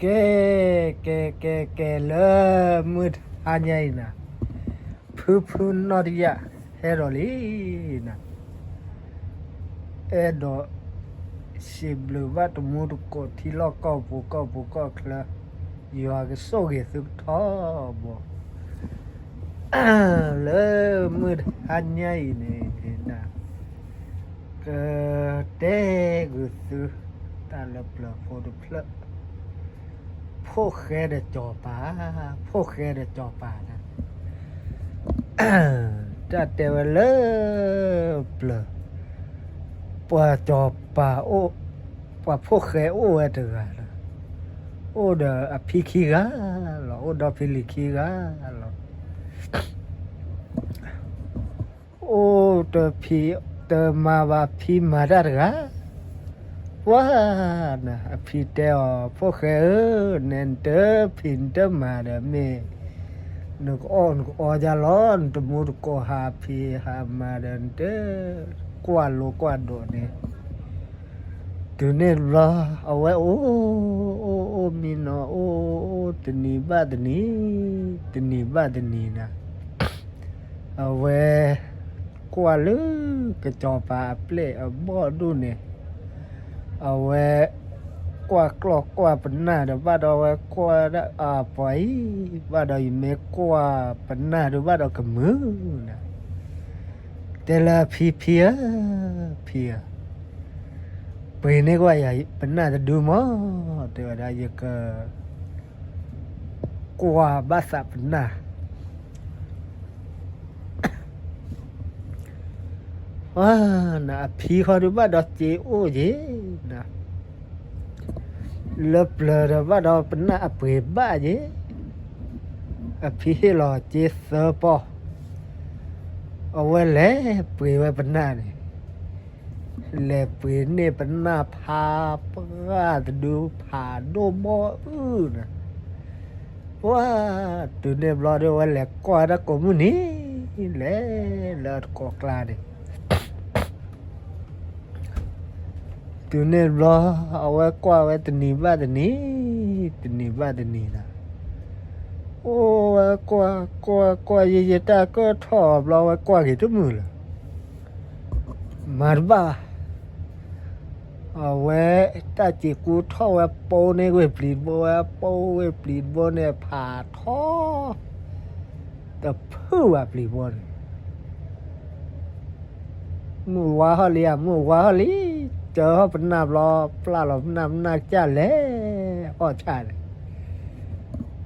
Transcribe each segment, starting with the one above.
ကဲ, ကဲ, ကဲ, ကဲ, လၢမုၢ်တဟါညါအံၤနၤ, ဖုဖုနီၢ်တယၣ်ဟဲဒီးလံနၤ, အဲၣ်ဒိးစံးဘျုးဘၣ်တမူတကိးထံလီၢ်ကီၢ်ပူၤ ကီၢ်ပူၤကီၢ်ချၢ, ယွၤကဆိၣ်ဂ့ၤသုကထီဘိ လၢမုၢ်တဟါညါအံၤန့ၣ် ကတဲဂုာ်သု တၢ်လၢပျၢၤဖိတဖျၢၣ်, ဖိၣ်ဃဲဒီးစီၤပၤ, ဖိၣ်ဃဲဒီးစီၤပၤနၤ, တၢ်တဲဝဲလၢပျၢၤ, ပှၤစီၤပၤအိၣ်, ပှၤဖိၣ်ဃဲအိၣ်ဝဲတဂၤလီၤ, အိၣ်ဒီးအဖံခံဂၤလီၤ, အိၣ်ဒီးဖံလံၤခံဂၤလီၤ. အိၣ်တဖံးတမၤဘၣ် ဖံမၤတၢ်တဂၤ, ပှၤနၤ အဖံတဲအီၤ ဖိၣ်ဃဲဧၢ, နဲနတဖံးနတမၤဒီး မ့ၢ်နကအီၣ်နကအီဒ်လီၤ, နတမူတကိးဟးဖံးဟးမၤဒီး နတကွၢ်လိကွၢ်ဒိးန့ၣ် တုၤန့ၣ်တဘျီ အဝဲအိၣ်, အိၣ်, အိၣ်မံနီၤ အိၣ်, အိၣ်တနံၤဘၣ်တနံၤ, တနံၤဘၣ်တနံၤနၤ, အဝဲကွၢ်လၢကစီၤပၤအပျဲၢ်အဘီၣ်ဒိၣ်န့ၣ်, အဝဲကွၢ်ကျီၢ်ကွၢ်ပနၢ်ဒီး ဘၣ်ဒီးအဝဲကွၢ်ဒၣ်အပှၤအံၤ, ဘၣ်ဒီးယမ့ၢ်ကွၢ်ပနၢ်ဒုး ဘၣ်ဒီးကမုာ်နၤ, တဲလၢအဖံ ဖံဧၢ, ဖံဧၢ, ပှ့ၤန့ၢ်ကွၢ်ယၤပနၢ်တဒုမး, တဲဝဲဒၣ် ယကကွၢ်ဘၣ်သးပနၢ် နၤ အဖံဃီဒုး ဘၣ်ဒီးစ့အိၣ်ယ့ၤနၤ, လၢပျၢၤဒီး ဘၣ်ဒီးပနၢ်အပှ့ၤဘၣ်ယ့ၤ, အဖံဟ့ၣ်လီၤစ့သၢပီၢ်, အဝဲလဲၤပှ့ၤဝဲပနၢ်န့ၣ်, လဲၤပှ့ၤန့ၢ်ပနၢ်ဖးပှၢ်တဒု ဖးဒိၣ်ဘီၣ်အုၣ်နၤ, ပှၤ တုၤန့ၣ်ဘျီဒီး အဝဲလဲၤကွၢ်တၢ်ကိးမုၢ်နံၤ, လဲၤလၢတကိးကျါန့ၣ် တုၤန့ၣ်ဘျီ အဝဲကွၢ်ဝဲတနံၤဘၣ်တနံၤ, တနံၤဘၣ်တနံၤနၤ, အိၣ်ဝဲကွၢ်ကွၢ်ကွၢ် ယံာ်ယံာ်တၢ်ကၢၢ်ထီၣ်ဘျီ ဝဲကွၢ်က့ၤတမုာ်လၢၤ, မၤတဘၣ် အဝဲတၢ်စံးကူထီၣ်ဝဲ ပိန့ၢ်ဝ့ၢ်ပျံၤတဘိဝဲ ပိဝ့ၢ်ပျံၤတဘိန့ၣ် ဖးထီ တဖုဘၣ်ပျံၤဘိန့ၣ်, မုၢ်ဝါဟီၣ်လံဧါ မုၢ်ဝါဟီၣ်လံ, စၢဟီၣ်ပနၢ်ဘျီ ပျၢ်လီၤပနၢ် ပနၢ်ကစၢ်လဲၤအီၣ်ဆၣ်န့ၣ်,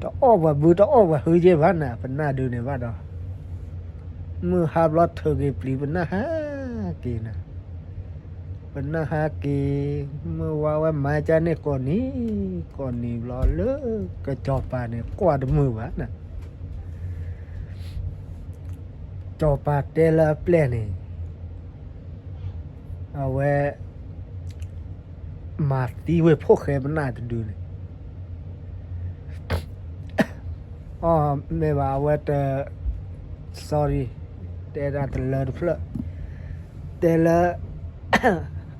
တအီၣ်ပှၤဘုတအီၣ်ပှၤဟုယ့ၢ်ဘၣ်နၤ ပနၢ်ဒုးန့ၣ်ဘၣ်ဒီး, မုၢ်ဟါဘျီထုးက့ၤပျံၤပနၢ်ဟဲက့ၤနၤ, ပနၢ်ဟဲက့ၤ, မုၢ်ဝါဝဲမၤကၢ်န့ၣ်ကိးနံၤ, ကိးနံၤဘျီလၢကစီၤပၤန့ၣ် ကွၢ်တမုာ်ဘၣ်နၤ စီၤပၤတဲလၢအပျဲၢ်န့ၣ်, အဝဲမၤသံဝဲဖိၣ်ဃဲပနၢ်တဒုန့ၣ်, အမ့ၢ်ဘၣ် အဝဲတ, sorry, တဲဒၣ်တလၢတဖျၢၣ်, တဲလၢ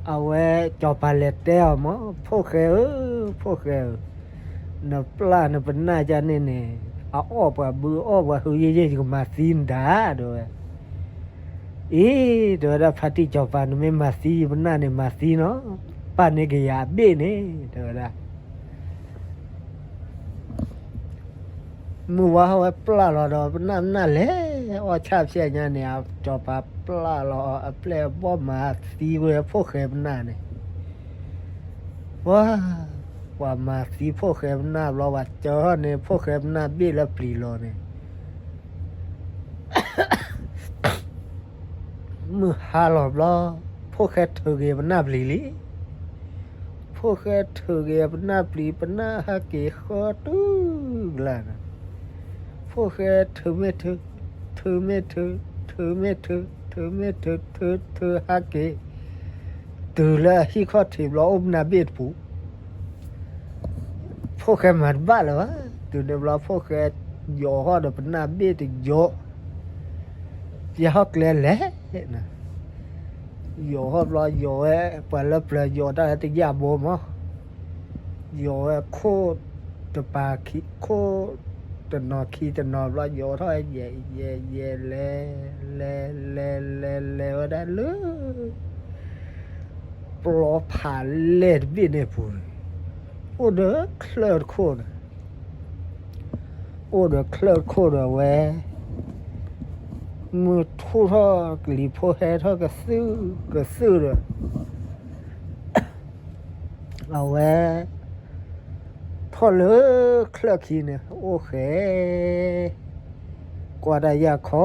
အဝဲစီၤပၤလဲၤတဲအီၤမး ဖိၣ်ဃဲဧၢ, ဖိၣ်ဃဲဧၢ, နပျၢ်နပနၢ်ကၢ်န့ၣ်န့ၣ်, အအီၣ်ပှၤဘုအီၣ်ပှၤဟုယ့ၢ်ယ့ၢ် ယကမၤသံနဒၣ် တဲဝဲ, အံၤ တဲဝဲဒၣ် ဖါတံၢ်စီၤပၤ နမ့ၢ်မၤသံယပနၢ်န့ၣ် မၤသံနီၤ, ပၢ်န့ၢ်က့ၤယၤအဘ့ၣ်န့ၣ် တဲဝဲဒၣ် မုၢ်ဝါဟီၣ်ဝဲပျၢ်လီၤဒီး ပနၢ်ပနၢ်လဲၤအီၣ်ဆၣ်ဖျဲၣ်ညါန့ၣ်, စီၤပၤပျၢ်လီၤအပျဲၢ်အဘီၣ်မၤသံဝဲဖိၣ်ဃဲပနၢ်န့ၣ်, ပှၤ, ပှၤမၤသံဖိၣ်ဃဲပနၢ်ဘျီ ပှၤစၢဟီၣ်န့ၣ် ဖိၣ်ဃဲပနၢ်ဘ့ၣ်လၢပျံၤလီၤန့ၣ် မုၢ်ဟါလီၤဘျီ, ဖိၣ်ဃဲထုးက့ၤပနၢ်ပျံၤလံ. ဖိၣ်ဃဲထုးက့ၤပနၢ်ပျံၤ ပနၢ်ဟဲက့ၤဃီတုၤကျါန့ၣ်, ဖိၣ်ဃဲထုးမ့ၢ်ထုး, ထုးမ့ၢ်ထုး, ထုးမ့ၢ်ထုး, ထုးမ့ၢ်ထုး, ထုးထုးဟဲက့ၤ, တုၤလၢအဟံၣ်ခီၣ်ထံးဘျီ အိၣ်ပနၢ်ဘ့ၣ်တပူၤ ဖိၣ်ဃဲမၤတဘၣ်လၢၤဘၣ်. တုၤန့ၣ်ဘျီ ဖိၣ်ဃဲယိးဟီၣ်ဒီးပနၢ်ဘ့ၣ်တယိး, ယဟီၣ်ကျဲလဲၣ်န့ၣ်, ယိးဟီၣ်ဘျီ ယိးဝဲ ပှၤလၢပျၢၤယိးတၢ်လၢတယၢ်ဘိမး, ယိးဝဲခိၣ် တပၤခံခိၣ် တနီၤခံတနီၤဘျီ ယိးထီၣ်ယဲ ယဲ ယဲ လဲၤ လဲၤ လဲၤ လဲၤ လဲၤဝဲဒၣ်လၢ ပျီဖးလဲၢ်တဘ့ၣ်န့ၣ်အပူၤန့ၣ် အိၣ်ဒီးချၢၣ်တခိၣ်န့ၣ် အိၣ်ဒီးချၢၣ်တခိၣ်ဒီးဝဲ မုၢ်ထူၣ်ထီၣ်ကလံၤဖိဟဲထီၣ်ကသုၣ်ကသုၣ်ဒီး အဝဲ ထီၣ်လၢချၢၣ်ခံန့ၣ် အိၣ်ဃဲ ကွၢ်တၢ်ယၢ်ခီ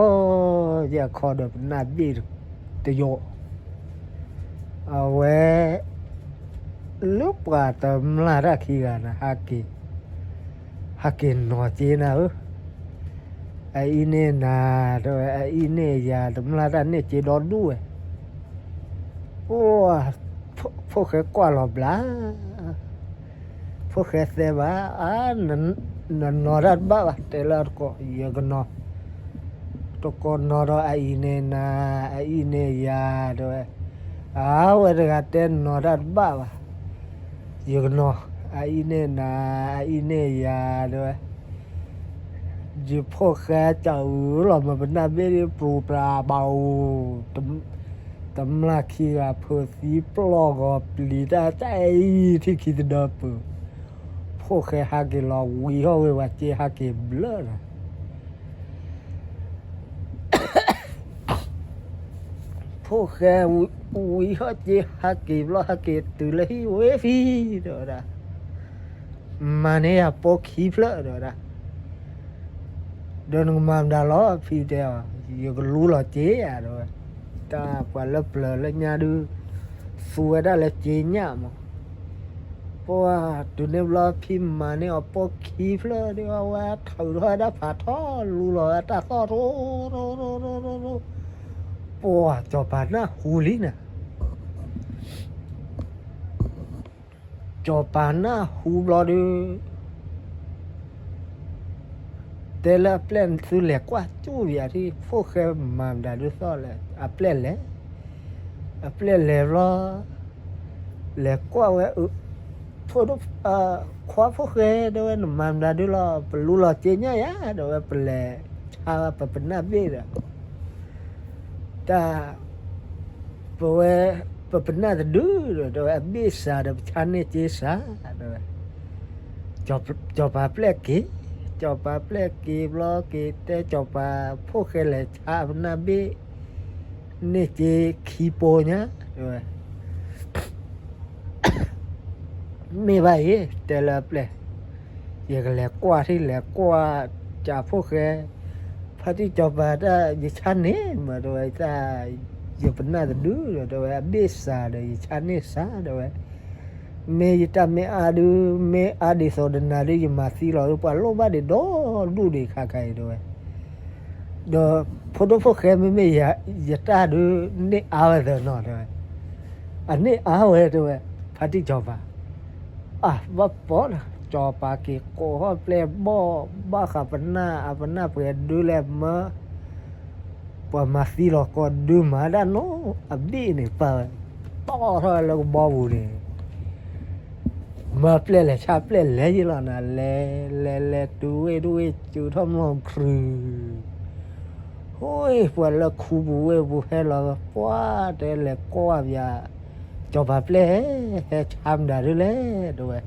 ယၢ်ခီဒီးပနၢ်ဘ့ၣ်တယိး အဝဲ လၢပှၤတမျၢ်တၢ်ခံဂၤန့ၣ် ဟးက့ၤ ဟးက့ၤနီၤစ့နၤဧၢ, အအံၤန့ၣ်နၤ တဲဝဲ အအံၤန့ၣ်ယၤ တမျၢ်တၢ်န့ၢ်စ့ဒီဒူၣ်ဝဲ, အိၣ် ဖိၣ်ဃဲကွၢ်လီၤဘျါ ဖိၣ်ဃဲသဲဘၣ် အါ နနီၤတၢ်တဘၣ်ဘၣ် တဲလၢတကိး ယကနီၤ, တကိးနီၤဒီးအအံၤန့ၣ်နၤ အအံၤန့ၣ်ယၤ တဲဝဲ, အဝဲတဂၤတဲနီၤတၢ်တဘၣ်ဘၣ်, ယကနီၤ, အအံၤန့ၣ်နၤ အအံၤန့ၣ်ယၤ တဲဝဲ ယဖိၣ်ဃဲစးအုးလီၤ မ့ၢ်ပနၢ်ဘ့ၣ်ဒ်ပြူပြၤဘၣ်အိၣ်, တမျၢ်ခံဂၤဖုးသံပျီၢ်ဂီၤပျံၤတၢ်တၢ်အံၤထံၣ်ခံတဒၢပူၤ, ဖိၣ်ဃဲဟးက့ၤလီၤဝံၤဟီၣ်ဝ့ၤဝဲစ့ဟးက့ၤဘျၢလီၤ ဖိၣ်ဃဲဝံၤဟီၣ်စ့ဟးက့ၤဘျီဟးက့ၤတုၤလၢဟံၣ်ဝဲဖံ တဲဝဲဒၣ်, မၤန့ၢ်ယၤပိာ်ခံဖျၢၣ် တဲဝဲဒၣ်, ဒီးနကမၤမတၤလီၤ ဖံတဲအီၤ, ယကလူလီၤစ့ဧါ တဲဝဲ, တၢ်ပှၤလၢပျၢၤလၢညါဒုး သူဝဲဒၣ်လၢစ့ညၣ်မး ပှၤတုၤန့ၣ်ဘျီ ဖံမၤန့ၢ်အီၤပိာ်ခံဖျၢၣ်ဒီး အဝဲထုးထီၣ်ဝဲဒၣ်ဖးထီ လူလီၤဝဲတၢ်သီၣ်ရိရိရိရိရိ, ပှၤစီၤပၤနၢ်ဟူလံန့ၣ်, စီၤပၤနၢ်ဟူဘျီဒီး တဲလၢအပျဲၢ်သုလဲၤကွၢ်ကၠူၣ်ယၤထံၣ် ဖိၣ်ဃဲမၤမတၤဒုးသီၣ်လဲၣ် အပျဲၢ်လဲၤ, အပျဲၢ်လဲၤဘျီ လဲၤကွၢ်ဝဲ ခွါဖိၣ်ဃဲတဲဝဲ နမၤမတၤဒုးလီၤ ပလူလီၤစ့ညၣ်ယၤ တဲဝဲ ပလဲၤဆါပပနၢ်ဘ့ၣ်ဒီး တၢ် ပဝဲ ပပနၢ်တဒုဒီး တဲဝဲ အဘ့ၣ်စးဒီးပဆါန့ၢ်စ့စး တဲဝဲ စီၤပၤပျဲၢ်က့ၤ, စီၤပၤပျဲၢ်က့ၤဘျီက့ၤ တဲစီၤပၤဖိၣ်ဃဲလဲၤဆါပနၢ်ဘ့ၣ် န့ၢ်စ့ခံပိညါ တဲဝဲ မ့ၢ်ဘၣ်အံၤ တဲလၢအပျဲၢ်, ယကလဲၤကွၢ်ထံၣ် လဲၤကွၢ်ကးဖိၣ်ဃဲ, ဖါတံၢ်စီၤပၤတၢ် ယဆါန့ၢ်မး တဲဝဲ တၢ် ယပနၢ်တဒုဒီး တဲဝဲ အဘ့ၣ်စးဒီး ယဆါန့ၢ်စး တဲဝဲ, မ့ၢ်ယတၢ်မ့ၢ်အါဒုး မ့ၢ်အါဒ်သိးဒီးနၤဒုး ယမၤသံလီၤ ပှၤလိၣ်ဘၣ်ဒံးဒီဒူၣ်ဒံးခါခါအံၤ တဲဝဲ ဒီးဖိဒိၣ်ဖိၣ်ဃဲမ့မ့ၢ်ယတၢ်ဒုး န့ၢ်အါဝဲသနီၤ တဲဝဲ, အန့ၢ်အါဝဲ တဲဝဲ ဖါတံၢ်စီၤပၤ, အဘၣ်ပိာ်လီၤ စီၤပၤက့ၤကိးထီၣ်ပျဲၢ်ဘီၣ် ဘၣ်ဃးပနၢ် အပနၢ်ပှဲၤဒုးလဲၣ်မၢ ပှၤမၤသံလီၤကိးဒုးမၤဒၣ်နီၢ် အဘ့ၣ်န့ၣ်ပာ်ဝဲ တီၣ်ထီၣ်ဝဲလၢကဘီပူၤန့ၣ် မၢပျဲၢ်လဲၤဆါပျဲၢ်လဲၤယံၤလီၤနၤ လဲၤ လဲၤ လဲၤတုၤဝ့ၢ်တဝ့ၢ် စုးထီၣ်မီၢ်ခရူၤ ဟိ ပှၤလၢခူပူၤဝ့ၢ်ပူၤဟဲလီၤ ပှၤတဲလဲၤကွၢ်ပယၤ စီၤပၤပျဲၢ် ဟဲဆါမတၤဒုးလဲၣ် တဲဝဲ,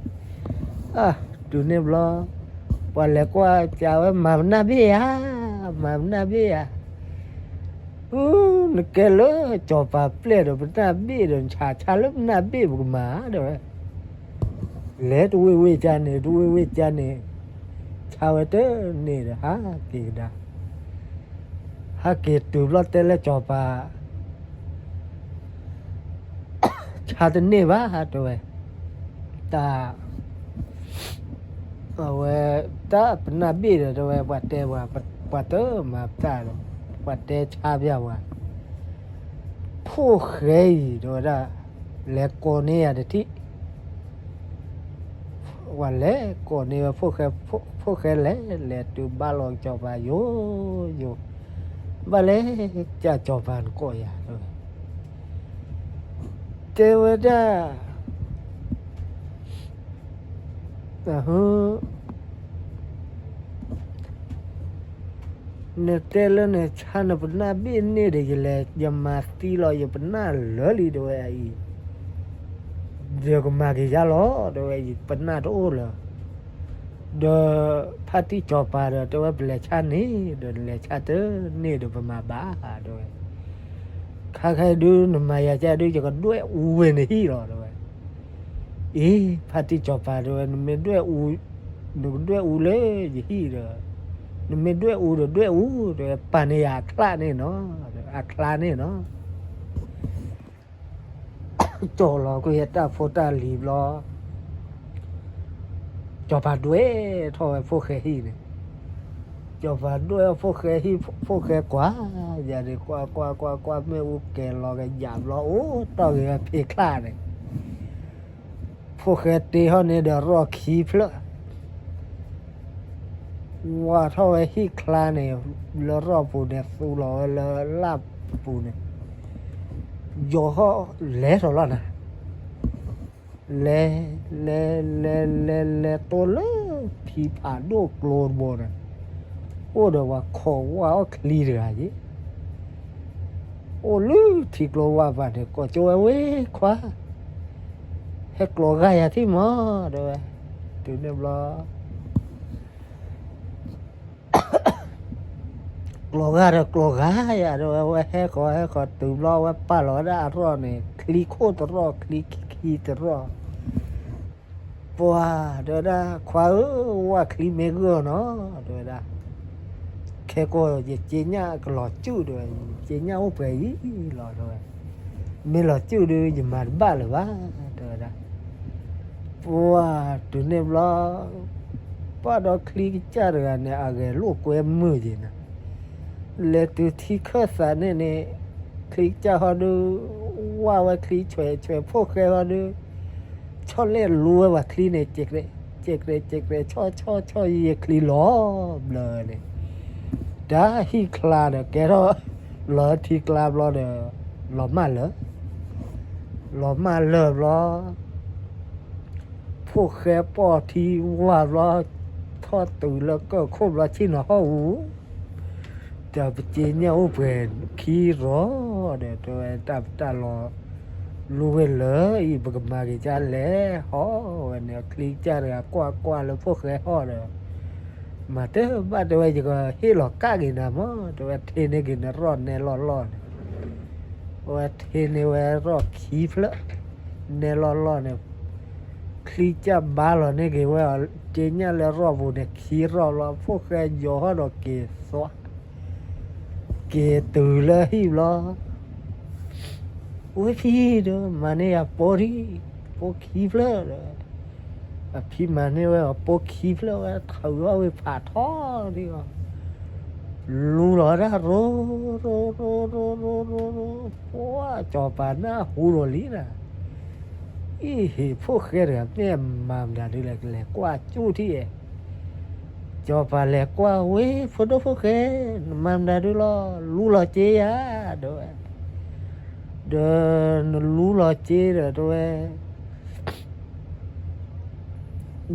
တုၤန့ၣ်ဘျီ ပှၤလဲၤကွၢ်ကးဝဲ မၤပနၢ်ဘ့ၣ်ဧါ မၤပနၢ်ဘ့ၣ်ဧါ အူ နကဲလၢစီၤပၤပျဲၢ်ဒီး ပနၢ်ဘ့ၣ်ဒီး နဆါ ဆါလၢပနၢ်ဘ့ၣ်ပကမၤ တဲဝဲ, လဲၤတဝ့ၢ်ဝ့ၢ်ကၢန့ၣ် တဝ့ၢ်ဝ့ၢ်ကၢန့ၣ် ဆါဝဲတန့ၢ်ဒီး ဟးက့ၤကဒါ ဟးက့ၤတုၤဘျီတဲလၢစီၤပၤ ဆါတန့ၢ်ဘၣ် တဲဝဲ, တၢ် အဝဲ တၢ်ပနၢ်ဘ့ၣ်ဒီး တဲဝဲ ပှၤတဲပှၤ ပှၤတမၤပတၢ်ဒီး ပှၤတဲဆါပျဲၢ်ပှၤ ဖိၣ်ဃဲအံၤ တဲဝဲဒၣ် လဲၤကိးန့ၢ်ယၤတထံၣ် ပှၤလဲၤကိးန့ၢ်ဝဲ ဖိၣ်ဃဲ ဖိၣ်ဃဲလဲၤ လဲၤတုၤဘၣ်လီၤစီၤပၤယိာ်ယိာ် ဘၣ်လဲၣ် ကၢ်စီၤပၤနကိးယၤ တဲဝဲဒၣ် အဟၢ နတဲလၢနဆါနပနၢ်ဘ့ၣ်န့ၣ်ဒီး ယလဲၤယမၤသံလီၤ ယပနၢ်လၢာ်လံ တဲဝဲအံၤ, ယကမၤက့ၤယါလီၤ တဲဝဲ ယပနၢ်တအိၣ်လၢၤ. ဒီးဖါတံၢ်စီၤပၤဒီး တဲဝဲ ပလဲၤဆါန့ၣ်ဒီး နလဲၤဆါတန့ၢ်ဒီး ပမၤဘၣ် တဲဝဲ, ခါခဲအံၤဒုး နမၤယၤကဒုး ယကဒွဲၣ်အူဝဲနဟံၣ်လီၤ တဲဝဲ. အ့ ဖါတံၢ်စီၤပၤ တဲဝဲ နမ့ၢ်ဒွဲၣ်အူ, နကဒွဲၣ်အူလၢယဟံၣ်ဒီး, နမ့ၢ်ဒွဲၣ်အူဒီးဒွဲၣ်အူ တဲဝဲ, ပာ်န့ၢ်ယၤအချါန့ၣ်နီၤ, အချါန့ၣ်နီၤ. ကၠီၣ်လီၤကွံာ်တၢ်ဖိတၢ်လံၤဘျီ, စီၤပၤဒွဲၣ်ထီၣ်ဝဲဖိၣ်ဃဲဟံၣ်န့ၣ်, စီၤပၤဒွဲၣ်ဖိၣ်ဃဲဟံၣ် ဖိၣ်ဃဲကွၢ်ယၤန့ၣ် ကွၢ်ကွၢ်ကွၢ်ကွၢ် မ့ၣ်အူကဲၤလီၤကယၣ်ဘျီ အိၣ်တီၢ်ဂ့ၤဝဲဖံချါန့ၣ်, ဖိၣ်ဃဲတ့ဟီၣ်န့ၣ်ဒီးရီၣ်ခံဖျၢၣ် ဝါထီၣ်ဝဲဟံၣ်ချါန့ၣ် လၢရီၣ်ပူၤန့ၣ် သူလီၤဝဲလၢလၢ်ပူၤန့ၣ်, ယီၤဟီၣ်လဲၤထီၣ်လီၤနၤ, လဲၤ လဲၤ လဲၤ လဲၤ လဲၤတိလၢထံဖးဒိၣ်ကျိတဘိန့ၣ်, အိၣ်ဒီးပှၤခိးဝါအီၣ်ချံတဂၤယ့ၣ်, အိၣ်လၢထံကျိဝါပၤန့ၣ် ကိးကၠိဝဲ ဝ့ၢ်ခွါ ဟဲကျိးဂာ်ယၤထံၣ်မး တဲဝဲ, တုၤန့ၣ်ဘျီ ကျိးဂာ်ဒီးကျိးဂာ်ယၤ တဲဝဲ, ဝဲဟဲဃီၤဟဲဃီၤတုၤဘျီ ဝဲပာ်လီၤဝဲဒၣ်အရီၣ်န့ၣ် ချံခိၣ်တရီၣ် ချံခံခံတရီၣ်, ပှၤ တဲဝဲဒၣ် ခွါဧၢ, ဝၣ်ချံမ့ၢ်ဂၢၢ်နီၤ တဲဝဲဒၣ်, ခဲကိာ်ယက့ညၣ်ကလီၤစူၣ် တဲဝဲ, ယက့ညၣ်အိၣ်ပှဲၤအံၤလီၤ တဲဝဲ, မ့ၢ်လီၤစူၣ်ဒီး ယမၤတဘၣ်လၢၤဘၣ် တဲဝဲဒၣ်, ပှၤ တုၤန့ၣ်ဘျီ ပာ်ဒီးချံကစၢ်တဂၤန့ၣ် အဂဲၤလိာ်ကွဲမုာ်က့ၤနၤ, လဲၤတုၤထံခၢၣ်သးန့ၣ်န့ၣ် ချံကစၢ်ဟီဒုး ဝၣ်ဝဲချံဆွဲးဆွဲး ဖိၣ်ဃဲဟီဒုး ဆီၣ်လဲၣ်လူဝဲပှၤချံန့ၣ် ကဲးကြဲး ကဲးကြဲး ဆီၣ်ဆီၣ်ဆီၣ် ယံာ်ယံာ်ချံလီၤဘျၢန့ၣ်, တၢ်ဟံၣ်ချါဒီးကဲထီၣ် လီၤထံကျါဘျီဒီး လီၤမၢ်လၢာ်, လီၤမၢ်လၢာ်ဘျီ ဖိၣ်ဃဲပိာ်ထံဝါဘျီ ထီၣ်တုၤလၢကၢၢ်ခိၣ်ဘျီ ဆ့ၣ်နီၤဟီၣ်အူ, ဒီးပစ့ညၣ်အိၣ်ပှဲၤခံရီၣ်ဒီး တဲဝဲတၢ်ပတၢ်လီၤ လူဝဲလၢအံၤ ပကမၤက့ၤကလဲၤဟီၣ်ဝဲန့ၣ် ချံကစၢ်တဂၤကွၢ်ကွၢ်လၢဖိၣ်ဃဲဟီၣ်ဒီး မၤတဘၣ် တဲဝဲ ယကဟ့ၣ်လီၤကၣ်က့ၤနၤမး တဲဝဲ ထ့န့ၢ်က့ၤနရီၣ်နဲလီၢ်လီၢ်န့ၣ်, အဝဲထ့န့ၢ်ဝဲရီၣ်ခံဖျၢၣ် နဲလီၢ်လီၢ်န့ၣ်, ချံကစၢ်ဘါလီၤန့ၢ်က့ၤဝဲအီၤ စ့ညၣ်လၢရီၣ်ပူၤန့ၣ် ခံရီၣ်လီၤ ဖိၣ်ဃဲယီၤဟီၣ်ဒီးက့ၤသွါ က့ၤတုၤလၢဟံၣ်ဘျီ ဝဲဖံဒီး မၤန့ၢ်ယၤပိာ်ထံ ပိာ်ခံဖျၢၣ်ဒီး အဖံမၤန့ၢ်ဝဲအီၤပိာ်ခံဖျၢၣ် ဝဲထုးထီၣ်ဝံၤဖးထီဒံးအီၤ လူလီၤဝဲဒၣ်ရိ ရိ ရိ ရိ ရိ ရိ ရိ ပှၤစီၤပၤနၢ်ဟူဒီးလံနၤ အံၤဟ့ၣ်ဖိၣ်ဃဲတဂၤ မ့ၢ်မၤမတၤဒုလဲၣ် ကလဲၤကွၢ်ကၠူၣ်ထံၣ်အဲ စီၤပၤလဲၤကွၢ်ဝဲ ဖိဒိၣ်ဖိၣ်ဃဲ နမၤမတၤဒုလီၤ လူလီၤစ့ယၤ တဲဝဲ, ဒီးနလူလီၤစ့ဒီး တဲဝဲ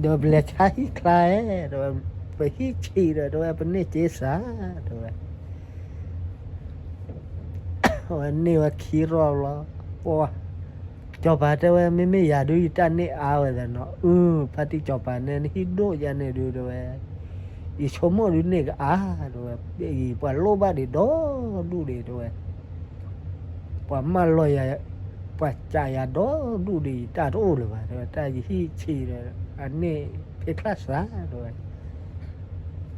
ဒီးပလဲၤဆါဟံၣ်ချါဧါ တဲဝဲ, ပဟံၣ်ဆံးဒီး တဲဝဲ ပန့ၢ်စ့စှၤ တဲဝဲ, အဝဲန့ၢ်ဝဲခံရီၣ်လီၤ, ပှၤ စီၤပၤတဲဝဲ မ့မ့ၢ်ယၤဒုး ယတၢ်န့ၢ်အါဝဲသးနီၤ, အု ဖါတံၢ်စီၤပၤန့ၣ် နဟံၣ်ဒိၣ်ယၤန့ၣ်ဒုး တဲဝဲ, ယဆိကမိၣ်ဒုးန့ၢ်ကအါ တဲဝဲ, အံၤပှၤလိၣ်ဘၣ်ဒံးဒီဒူၣ်ဒံး တဲဝဲ ပှၤမၢလီၤယၤ, ပှၤစးယၤဒီဒူၣ်ဒံး ယတၢ်တအိၣ်လၢၤဘၣ် တဲဝဲ, တၢ်ယဟံၣ်ဆံးဒီး အန့ၢ်ဖ့ချၣ်စှၤ တဲဝဲ,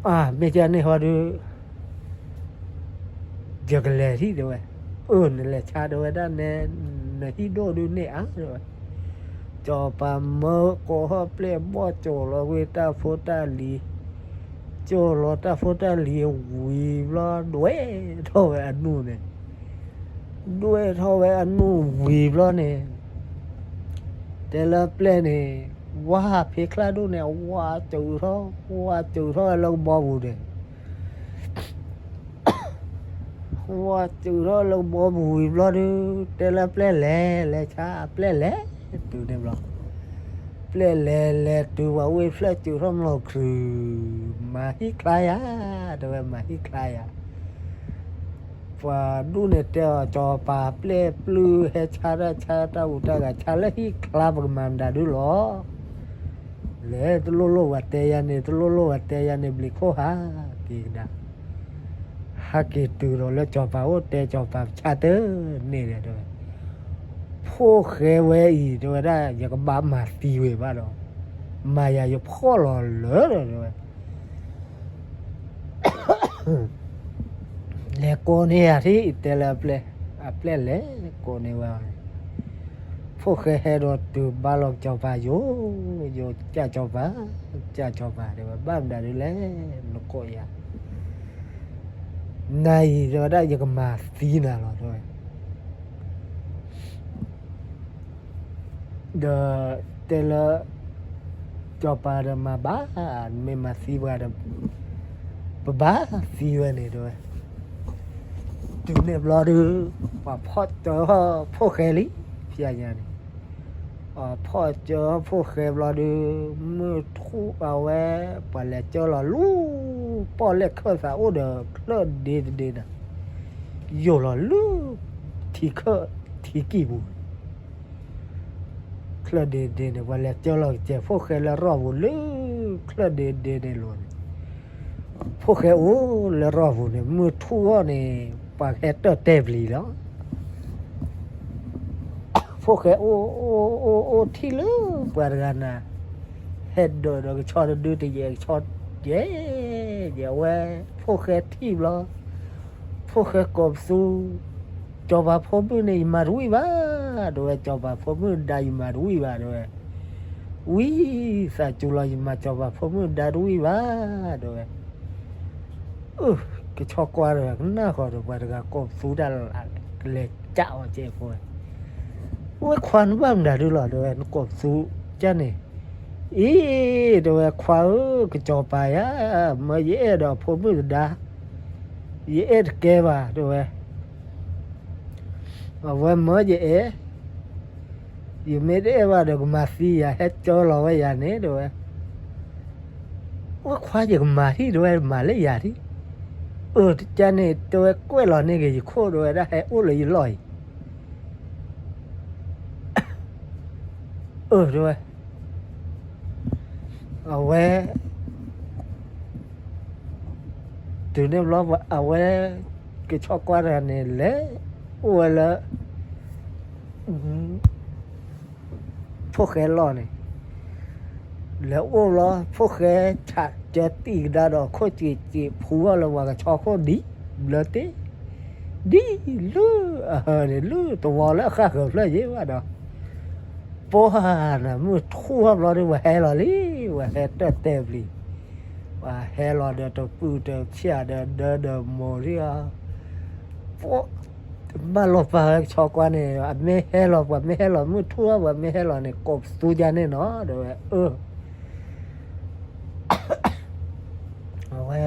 အါ မ့ၢ်ကန့ၢ်ဟီဒုး ယကလဲၤထံၣ် တဲဝဲ, အၢ နလဲၤဆါ တဲဝဲဒၣ်နဲ နဟံၣ်ဒိၣ်ဒုးန့ၢ်အါ တဲဝဲ, စီၤပၤမၢကိးဟီၣ်ပျဲၢ်ဘီၣ် ကၠိာ်လီၤကွံာ်တၢ်ဖိတၢ်လံၤ, ကၠိာ်လီၤတၢ်ဖိတၢ်လံၤဝံၤဘျီ ဒွဲၣ်ထီၣ်ဝဲအနူၢ်န့ၣ်, ဒွဲၣ်ထီၣ်ဝဲအနူၢ်ဝံၤဘျီန့ၣ် တဲလၢပျဲၢ်န့ၣ် ဝါဖ့ချၣ်ဒိၣ်န့ၣ် ဝါစုးထီၣ် ဝါစုးထီၣ်ဝဲလၢကဘီပူၤန့ၣ် ဝါစုးထီၣ်လၢကဘီပူၤဝံၤဘျီဒုး တဲလၢပျဲၢ်လဲၤ လဲၤဆါအပျဲၢ်လဲၤ တုၤန့ၣ်ဘျီ, ပ ပျဲၢ်လဲၤလဲၤတုၤပှၤဝ့ၢ်ဖျၢၣ်စုးထီၣ်မလီၤခရူး, မၤဟံၣ်ချါယၤ, တဲဝဲမၤဟံၣ်ချါယၤ. ပှၤဒူၣ်န့ၣ်တဲအီၤ စီၤပၤပျဲၢ်ပျုၢ်ဟဲဆါတၢ်ဆါတၢ်အူတၢ်ဂၤဆါလၢဟံၣ်ချါ ပကမၤမတၤဒုလီၤ. လဲၤတလိၣ်လိၣ်ဝဲတဲယၤန့ၣ် တလိၣ်လိၣ်ဝဲတဲယၤန့ၣ် ဘျံးခိၣ်ဟးက့ၤကဒါ. ဟးက့ၤတုၤဒီးလၢစီၤပၤအိၣ်တဲစီၤပၤ ပဆါတန့ၢ်ဒီးတဲဝဲ, ဖိၣ်ဃဲဝဲအံၤ တဲဝဲဒၣ် ယကဘၣ်မၤသံဝဲဘၣ်ဒီး မၤယၤယဖှီၣ်လီၤလၢာ်ဒီးတဲဝဲ လဲၤကိးန့ၢ်ယၤထံၣ် တဲလၢအပျဲၢ်, အပျဲၢ်လဲၤကိးန့ၢ်ဝဲအီၤန့ၣ်, ဖိၣ်ဃဲဟဲဒီးတုၤဘါလီၤစီၤပၤယိာ်, ယိာ်ကၢ်စီၤပၤ, ကၢ်စီၤပၤ တဲဝဲ ဘၣ်မတၤဒုလဲၣ် နကိးယၤ, နၤအံၤ တဲဝဲဒၣ် ယကမၤသံနၤလီၤ တဲဝဲ ဒီးတဲလၢ စီၤပၤဒီးမၤဘၣ်, နမ့ၢ်မၤသံပှၤဒီး ပဘၣ်သံဝဲန့ၣ် တဲဝဲ. တုၤန့ၣ်ဘျီဒုး ပှၤဖီၣ်စၢဖိၣ်ဃဲလံ, ဖဲညါန့ၣ် ဖီၣ်စၢဖိၣ်ဃဲဘျီဒုး မုၢ်ထူၣ်အဝဲ ပှၤလဲၤစၢလီၤလူၤ ပီၣ်လဲၣ်ခၢၣ်သးအိၣ်ဒီးချၢၣ်ဒ့တဒ့န့ၣ် ယိာ်လီၤလၢ ထံခၢၣ်ထံကံၢ်ပူၤ ချၢၣ်ဒ့တဒ့န့ၣ် ပှၤလဲၤစၢလီၤကစဲးဖိၣ်ဃဲလၢရီၢ်ပူၤလၢ ချၢၣ်ဒ့တဒ့န့ၣ်လီၤန့ၣ်, ဖိၣ်ဃဲအိၣ်လၢရီၢ်ပူၤန့ၣ် မုၢ်ထူၣ်အီၤန့ၣ် ပှၤဟဲတၢၢ်တဲာ်ပျံၤလီၤ. ဖိၣ်ဃဲအိၣ်အိၣ်အိၣ်အိၣ်ထံၣ်လၢပှၤတဂၤနၤ ဟဲဒိးဒီးကဆီတဒုတယဲၢ်ကဆီယဲၢ်, ယဲၢ်ဝဲ ဖိၣ်ဃဲထံၣ်ဘျီ, ဖိၣ်ဃဲကိးပသူ, စီၤပၤဖိမုၣ်န့ၣ် ယမၤတဝံၣ်ဘၣ်, တဲဝဲ စီၤပၤဖိမုၣ်ဒါယမၤတဝံၣ်ဘၣ် တဲဝဲ, ဝံသးစူၤလီၤ ယမၤစီၤပၤဖိမုၣ်ဒါတဝံၣ်ဘၣ် တဲဝဲ. အၢ ကဆီကွၢ်ဒီး ကနၣ်ဃီဒီး ပှၤတဂၤကိးပသူတၢ်လၢ် ကလဲၤကးအီၤကဲဖိဝဲ, ဝဲခွါနဘၣ်မတၤဒုလီၤ တဲဝဲ နကိးပသူကၢ်န့ၣ်, အံၤ တဲဝဲ ခွါဧၢ ကစီၤပၤယၤ မၢယအဲၣ်ဒီးဖိမုၣ်သဒါ, ယအဲၣ်တကဲဘၣ် တဲဝဲ အဝဲမၢယအဲၣ်, ယမ့ၢ်တအဲၣ်ဘၣ်ဒီးကမၤသံယၤ ဟဲကၢလီၤဝဲယၤန့ၣ် တဲဝဲ, ဝဲခွါယကမၤထံၣ် တဲဝဲ မၤလၢယၤထံၣ်, အၢ တကၢ်န့ၣ် တဲဝဲ ကွဲးလီၤန့ၢ်က့ၤယခိၣ် တဲဝဲဒၣ် ဟဲအိၣ်လၢယလီၢ်အံၤ အၢ တဲဝဲ, အဝဲ တုၤန့ၣ်ဘျီ အဝဲ ကဆီကွၢ်တဂၤန့ၣ် လဲၤအိၣ်ဝဲလၢ ဖိၣ်ဃဲလီၢ်န့ၣ်, လဲၤအိၣ်လီၤ ဖိၣ်ဃဲဆးကၢတံၢ်ကဒါဒီး ခိၣ်စံးစံးဖူအီၤလၢပှၤကဆီခိၣ်ဒံး ဘျၢတ့ၢ် ဒ်လၢ အဟၢန့ၣ် လၢတဝီလၢအဃၣ်ဃၢၤဖျၢၣ်ယ့ၢ်ဘၣ်ဒီး, ပှၢ်နၤ မုၢ်ထူၣ်ထီၣ်ဘျီဒုး ပှၤဟဲလီၤလံ, ပှၤဟဲတၢၢ်တဲာ်ပျံၤ, ပှၤဟဲလီၤဒီးတပုၢ်တဖၠၣ်ဒီးဒၢဒီးမိၤဒံးအီၤ, ပှၢ် ဘၣ်လီၤပာ်ဝဲကဆီကွၢ်န့ၣ် အမ့ၢ်ဟဲလီၤ ပှၤမ့ၢ်ဟဲလီၤ မုၢ်ထူၣ်ထီၣ် ပှၤမ့ၢ်ဟဲလီၤန့ၣ် ကိးပသူကၢ်န့ၣ်နီၤ တဲဝဲ အၢ အဝဲ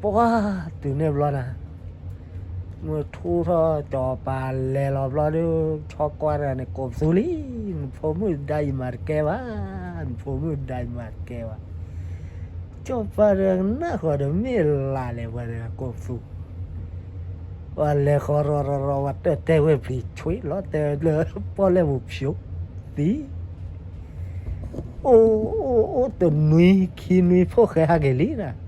ပှၢ်တုၤန့ၣ်ဘျီနၤ, မုၢ်ထူၣ်ထီၣ် စီၤပၤလဲၤလီၤဘျီဒုး ဆီကွၢ်တဂၤန့ၣ် ကိးပသူလံ, နဖိမုၣ်ဒါယမၤတကဲဘၣ်, နဖိမုၣ်ဒါယမၤတကဲဘၣ်, စီၤပၤဒီးကနၣ်ဃီဒီးမ့ၢ်လၢ်လဲၣ် ပှၤတဂၤကိးပသူ ပှၤလဲၤဃီရီၤရီၤရီၤ ပှၤတၢၢ်တဲာ်ဝဲပျံၤ ဆွံလီၤတဲာ်လၢပီၣ်လဲၣ်ပူၤဖျိး သံ အိၣ်အိၣ်အိၣ်တနွံခံနွံ ဖိၣ်ဃဲဟးက့ၤလံနၤ,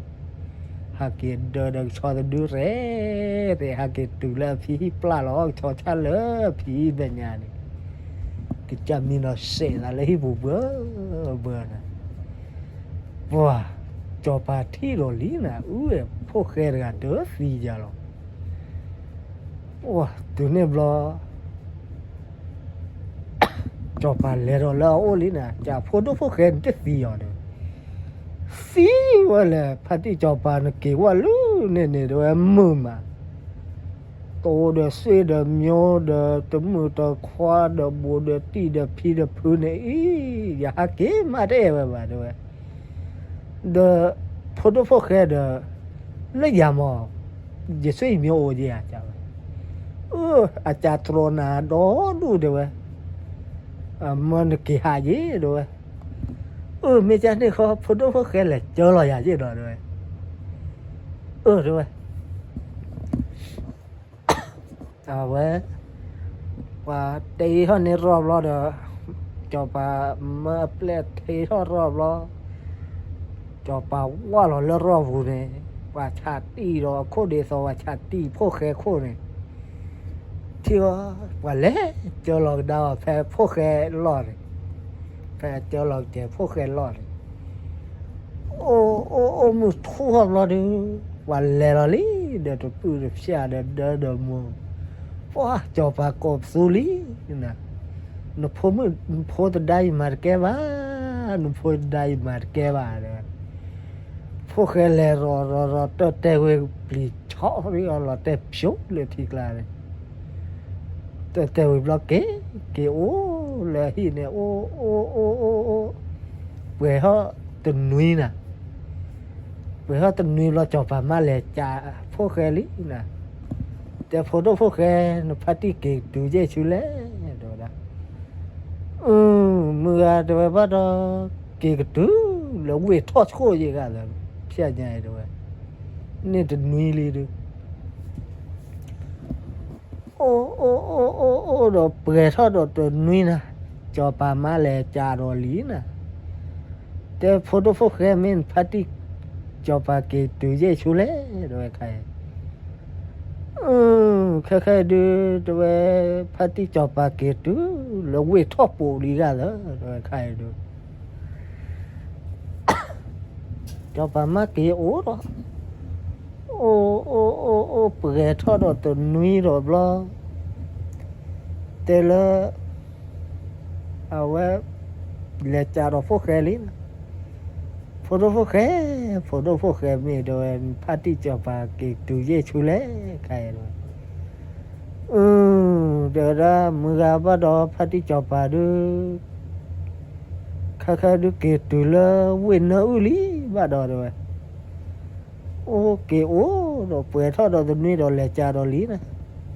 ဟးက့ၤဒၢဒီးကဆီတဒုရဲၣ်, ဟးက့ၤတုၤလၢအဖံဟံၣ်ပျၢ်လီၤ ကဆီဆၣ်လၢအဖံဘဲညါန့ၣ်, ကစၢ်မံနီၤစဲးသးလၢဟံၣ်ပူၤဘၢဘၢနၤ, ပှၢ် စီၤပၤထံၣ်ဒီးလံနၤ အုၣ်ဝဲ ဖိၣ်ဃဲတဂၤတသံယၤလီၤ, ပှၢ်တုၤန့ၣ်ဘျီ စီၤပၤလဲၤဒီးလၢအအိၣ်လံနၤ, ကၢ်ဖိဒိၣ်ဖိၣ်ဃဲန့ၣ်တသံအီၤဒီး, သံဝဲလဲၣ် ဖါတံၢ်စီၤပၤနက့ၤဝဲလၢန့ၣ်န့ၣ် တဲဝဲမုာ်မး, တအိၣ်ဒီးဆွေဒီးမျိုးဒီး တမုၣ်တခွါဒီး ဘူးဒီးတံၢ်ဒီးဖံဒီးဖုန့ၣ်အံၤ ယဟးက့ၤမးတအဲၣ်ဝဲဘၣ် တဲဝဲ, ဒီးဖိဒိၣ်ဖိၣ်ဃဲဒီး လၢယၤမး ယဆွေယမျိုးအိၣ်ယဲၢ်ဧါ တဲဝဲ, အကၢ်တြီနၤဒီဒူၣ် တဲဝဲ, မၢနက့ၤဟးယ့ၣ် တဲဝဲ, အၢ မ့ၢ်ကန့ၣ်ဃီ ဖိဒိၣ်ဖိၣ်ဃဲလဲၤကၢလီၤယၤယ့ၣ်ဒီး တဲဝဲ, အၢ တဲဝဲ အဝဲ ပှၤတဲထီၣ်န့ၢ်ရီၣ်ဘျီဒီး စီၤပၤမၢအပျဲၢ်ထ့ထီၣ်ရီၣ်ဘျီ, စီၤပၤဝၢ်လီၤလၢရီၣ်ပူၤန့ၣ်, ပှၤဆးတံၢ်ဒီးအခိၣ်ဒ်သိး ပှၤဆးတံၢ်ဖိၣ်ဃဲခိၣ်န့ၣ်, ထံၣ်အီၤ ပှၤလဲၤကၢလီၤကဒါအီၤဖဲဖိၣ်ဃဲလီၢ်န့ၣ်, ဖဲကၢလီၤကဲၤဖိၣ်ဃဲလီၢ်န့ၣ်, အိၣ်အိၣ်အိၣ်မုၢ်ထူၣ်ထီၣ်ဘျီဒီး ပှၤလဲၤလီၤလံ, ဒီးတပုၢ်တဖျၢၣ်ဒီးဒၢဒီးမိၢ်, ပှၤစီၤပၤကိးပသူလံ, နဖိမုၣ် နဖိသဒါယမၤတကဲဘၣ်, နဖိသဒါယမၤတကဲဘၣ် တဲဝဲ, ဖိၣ်ဃဲလဲၤရီၤရီၤရီၤ တၢၢ်တဲဝဲပျံၤဆီလံအီၤလီၤတဲာ်ဖျိလၢထံကျါန့ၣ်, တၢၢ်တဲဝံၤဘျီက့ၤ, က့ၤအိၣ်လၢဟံၣ်န့ၣ် အိၣ်အိၣ်အိၣ်အိၣ်အိၣ်, ပှဲၤထီၣ်တနွံနၤ, ပှဲၤထီၣ်တနွံဘျီ စီၤပၤမၢလဲၤကးဖိၣ်ဃဲလံနၤ, တဲဖိဒိၣ်ဖိၣ်ဃဲ နဖါတံၢ်က့ၤကတုၤယဲၢ်ဆူလဲၣ် တဲဝဲဒၣ်, အၢ မုၢ်ဂၤ တဲဝဲဘၣ်ဒီး က့ၤကတုၤလၢဝ့ၢ်ထီၣ်ဆှိၣ်ယဲၢ်ဂၤလၢ ဖျဲၣ်ညါအံၤ တဲဝဲ, န့ၢ်တနွံလံဒုး အိၣ်အိၣ်အိၣ်အိၣ်အိၣ်ဒီးပှဲၤထီၣ်ဒီးတနွံနၤ, စီၤပၤမၢလဲၤကးဒီးလံနၤ, တဲဖိဒိၣ်ဖိၣ်ဃဲ မ့ၢ်နဖါတံၢ်စီၤပၤက့ၤတုၤယဲၢ်ဆူလဲၣ် တဲဝဲခါအံၤ, အၢ ခဲခဲအံၤဒုး တဲဝဲ ဖါတံၢ်စီၤပၤက့ၤတုၤလၢဝ့ၢ်ထီၣ်ပိာ်လံဂၤလၢ တဲဝဲခါအံၤဒုး စီၤပၤမၢက့ၤအိၣ်ဒီး အိၣ်အိၣ်အိၣ်အိၣ်ပှဲၤထီၣ်ဒီးတနွံဒီးဘျီ တဲလၢ အဝဲ လဲၤကးဒီးဖိၣ်ဃဲလံ, ဖိဒိၣ်ဖိၣ်ဃဲ, ဖိဒိၣ်ဖိၣ်ဃဲ မ့ၢ်တဲဝဲ ဖါတံၢ်စီၤပၤက့ၤတုၤယဲၢ်ဆူလဲၣ် ခါအံၤတဲဝဲ, အၢ တဲဝဲဒၣ် မုၢ်ဂၤဘၣ်ဒီး ဖါတံၢ်စီၤပၤဒုး ခဲခဲဒုးက့ၤတုၤလၢဝ့ၢ်နၢအုၣ်လံဘၣ်ဒီးတဲဝဲ, အိၣ်က့ၤအိၣ်ဒီးပှဲၤထီၣ်ဒီးတနွံဒီး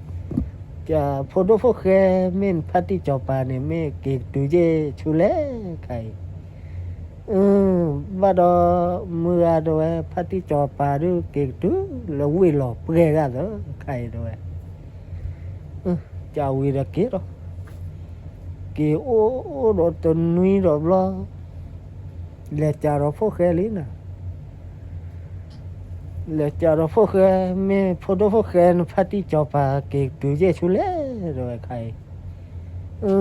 လဲၤကးဒီးလံနၤ, ကးဖိဒိၣ်ဖိၣ်ဃဲ မ့ၢ်နဖါတံၢ်စီၤပၤန့ၣ် မ့ၢ်က့ၤကတုၤယဲၢ်ဆူလဲၣ် ခါအံၤ, အၢ ဘၣ်ဒီး မုၢ်ဂၤတဲဝဲ ဖါတံၢ်စီၤပၤဒုးက့ၤကတုၤလၢဝ့ၢ်လီၤပှဲၤဂၤလၢ ခါအံၤတဲဝဲ ကးဝံၤဒီးက့ၤဒီး က့ၤအိၣ်အိၣ်ဒီးတနွံဒီးဘျီ လဲၤကးဒီးဖိၣ်ဃဲလံနၤ, လဲၤကးဒီးဖိၣ်ဃဲ မ့ၢ်ဖိဒိၣ်ဖိၣ်ဃဲ နဖါတံၢ်စီၤပၤက့ၤတုၤယဲၢ်ဆူလဲၣ် တဲဝဲခါအံၤ,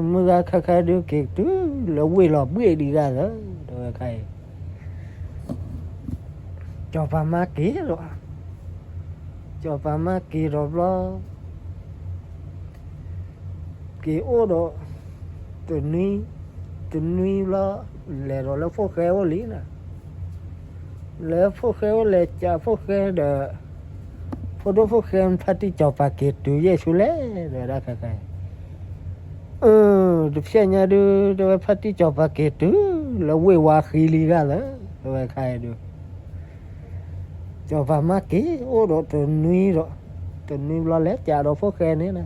မုၢ်ဂၤခဲခဲဒုးက့ၤကတုၤလၢဝ့ၢ်လီၤဘှ့ၣ်ဒံးဂၤလၢ တဲဝဲခါအံၤ စီၤပၤမၢက့ၤဒီး စီၤပၤမၢက့ၤဒီးဘျီ က့ၤအိၣ်ဒီး တနွံ တနွံဘျီ လဲၤဒီးလၢဖိၣ်ဃဲအိၣ်လံနၤ, လၢဖိၣ်ဃဲအိၣ်လဲၤကးဖိၣ်ဃဲဒီး ဖိဒိၣ်ဖိၣ်ဃဲ ဖါတံၢ်စီၤပၤက့ၤတုၤယဲၢ်ဆူလဲၣ် တဲဝဲဒၣ်ခဲခဲအံၤ, အၢ တဖျဲညါဒုး တဲဝဲ ဖါတံၢ်စီၤပၤက့ၤတုၤလၢဝ့ၢ်ဝါဃံလံဂၤလၢ တဲဝဲခါအံၤဒုး စီၤပၤမၢက့ၤအိၣ်ဒီးတနွံဒီး တနွံဘျီလဲၤကးဒီးဖိၣ်ဃဲန့ၣ်နၤ,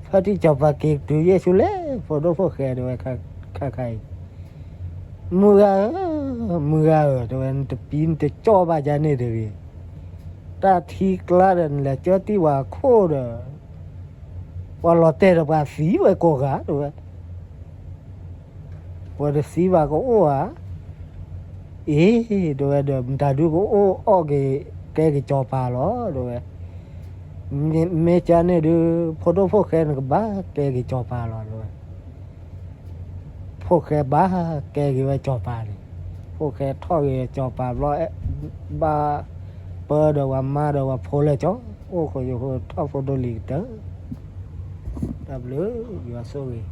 ဖါတံၢ်စီၤပၤက့ၤတုၤယဲၢ်ဆူလဲၣ် ဖိဒိၣ်ဖိၣ်ဃဲ တဲဝဲခါခါအံၤ, မုၢ်ဂၤဧၢ, မုၢ်ဂၤဧၢ တဲဝဲ နတပံနတကၠီၣ်ဘၣ်ယၤန့ၣ်တဂ့ၤ, တၢ်ထံကျါဒီးနလဲၤကၢတံၢ်ဝဲခိၣ်ဒီး ပှၤလီၤတဲာ်ဒီးပှၤသံဝဲကိးဂၤ တဲဝဲ ပှၤတသံဘၣ်ကအိၣ်ဧါ, အ့ တဲဝဲဒီး မတၤဒုးကအိၣ်အီၣ်က့ၤ ကဲက့ၤစီၤပၤလီၤ တဲဝဲ, မ့ၢ်ကန့ၣ်ဒုး ဖိဒိၣ်ဖိၣ်ဃဲနကဘၣ်ကဲက့ၤစီၤပၤလီၤ တဲဝဲ, ဖိၣ်ဃဲဘၣ်ကဲက့ၤဝဲစီၤပၤန့ၣ်, ဖိၣ်ဃဲထီၣ်က့ၤစီၤပၤဘျီ ဘၣ်ပၢဒီးပှၤမါဒီးပှၤဖိလဲၤကၠီ အိၣ်ဃိယိထီၣ်ဖိဒိၣ်လံၤကတၢၢ်, တၢ်ဘျုးယွၤဆိၣ်ဂ့ၤ